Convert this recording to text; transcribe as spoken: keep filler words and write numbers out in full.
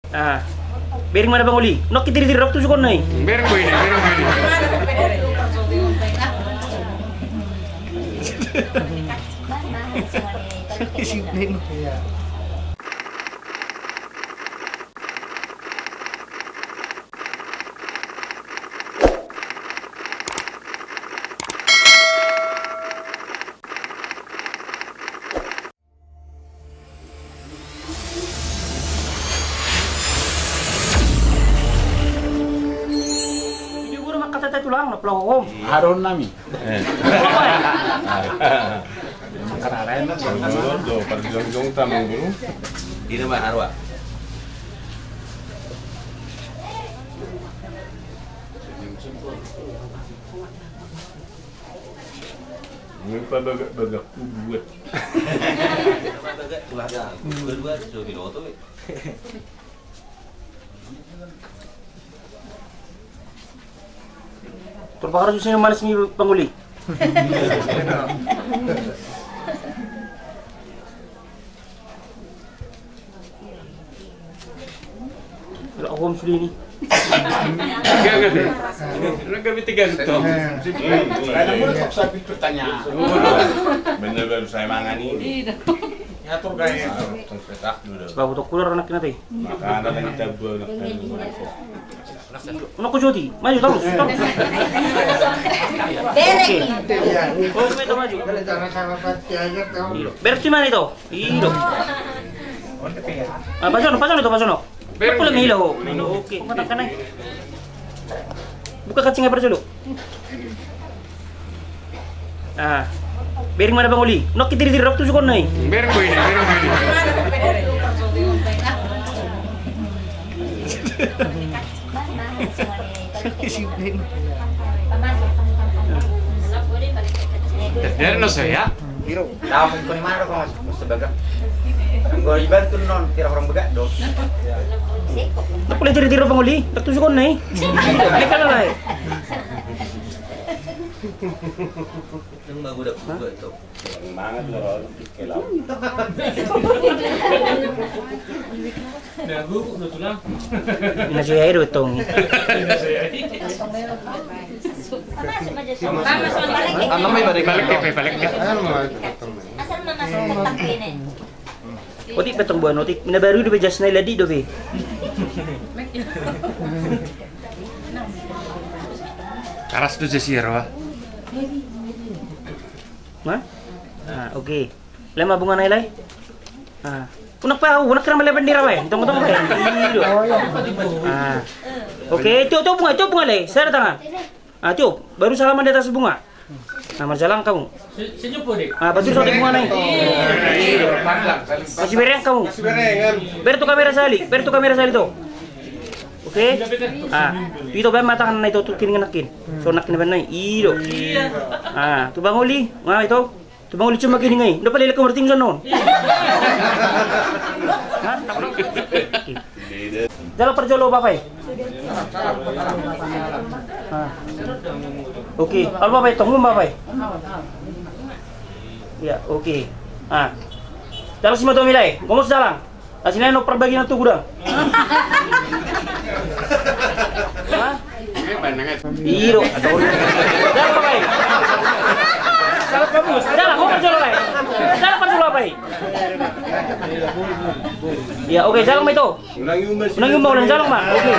Ah. Bereng ma na pangoli. Nangkin tiri-tiri rap tu sukon nai. Bereng ko ini, bereng ko ini. Di guru mangkatai tulang na pelahuhom. Aha dohonon nami. Mangkaralain na. Parjongjong ta mangguru. Dina ma arwa. Ini pabagak-bagak kubuat. Pabagak-bagak kubuat, so binoto. Terpakar susah manis ni panguli. Lah, om sudah ini. Gak, gak, gak. Lu gak bisa gantung. Karena mulut tak usah pertanyaan. Bener baru saya mangan ini. Iya. Ngatur gaya. Petak dulu. Sebab untuk keluar anak nanti. Makanan yang kita buat. Anak kau jodi, maju terus, terus. Bereng. Oke. Oh, maju, maju. Bereng di mana itu? Iro. Ah, pasono, pasono itu, pasono. Bereng. Apa lagi lo? Oke, matang kanai. Buka kancingnya parjolo. Ah. Bereng ma na pangoli. Nangkin tiri-tiri rap tu sukon nai. Bereng ko ini, bereng ko ini. Dari no saya. Biro. Tahu kau di mana kau mas? Mas sebagai. Enggak dibantu non, tidak orang begak dong. Apa lagi tiri-tiri pangoli? Rap tu sukon nai. Ini kan lah. Yang bagus dah buat tuh. Mangan do ro, kelam. Na guguk do tulang. Na so ya do tong. Anam mai balik, balik ke, balik ke. Asal mama sempet tak ini. Otik petong buah notik, na baru do be jas nai ladi do be. Karas do jas i ro. Hah? Ah, oke. Lema bunga nai lai. Ah. Unak pa, unak kira male bendera wae. Tong tong wae. Iyo. Ah. Oke, tiop tiop bunga, tiop bunga lai. Saya tangan. Ah, tiop. Baru salaman di atas bunga. Nah, marjalang kamu. Ah, batul satu bunga nai. Masih bereng kamu. Ber tu kamera sali, ber tu kamera sali tu. Oke. Ah, itu bae ma tangan nai tu, tu kini ngenakin. So nakin bae nai. Iyo. Ah, tu pangoli. Nah, itu. Tu pangoli cuma kini ngai. Udah paling lekong berarti nggak non. Hah? Jalan parjolo bapak. Ah. Oke, kalau bapak tong bapak. Ya, oke. Ah. Jalan sima tu milai. Ngomong sejalan. Asina no perbagi na tu gudang. Hah? Iro. Jalan, Pak Pai. Jalan, Pak Pai. Jalan, Pak Pai. Ya, oke, jalan, Pak Ito. Unang umba, unang jalan, Pak. Oke.